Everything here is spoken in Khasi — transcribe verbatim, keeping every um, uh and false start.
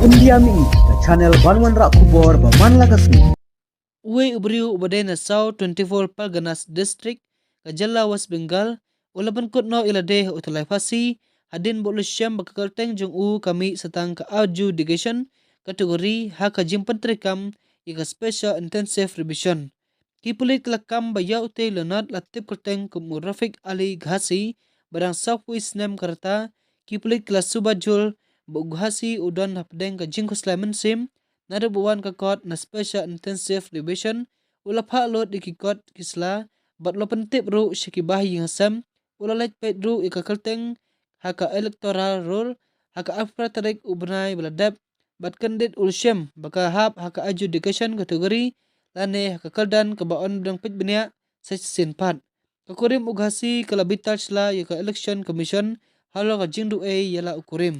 India Mih, ka channel ban wanrah khubor ba man la ka sngi. Uwei u briew uba dei na South twenty-four Parganas District, ka jylla West Bengal, u la pynkut noh ïa lade ha u tyllai phasi, hadien ba u la shem ba ka kyrteng jong u ka mih sa tang ka adjudication category ha ka jingpyntreikam ïa ka Special Intensive Revision. Ki pulit ki la kam ba ïa utei u Leonard la tip kyrteng kum u Rafiq Ali Ghasi, ba dang sawphew snem ka rta. Ki pulit ki la suba jur ba u Ghasi u don hapdeng ka jingkhuslai mynsiem, naduh ba wan ka kot na Special Intensive Revision, u la phah lut ïa ki kot ki sla, bad u la pyntip ruh sha ki bahaïing hasem, u la leit peit ruh ïa ka kyrteng ha ka electoral roll ha ka arphew phra tarik u bnai ba la dep, bad kyndit u la shem ba ka hap ha ka adjudication category lane ha ka kyrdan kaba yn dang peit bniah sa shisien pat. Ka kurim u Ghasi ka la bitar sla ïa ka Election Commission halor ka jingduh ei ïa la u kurim.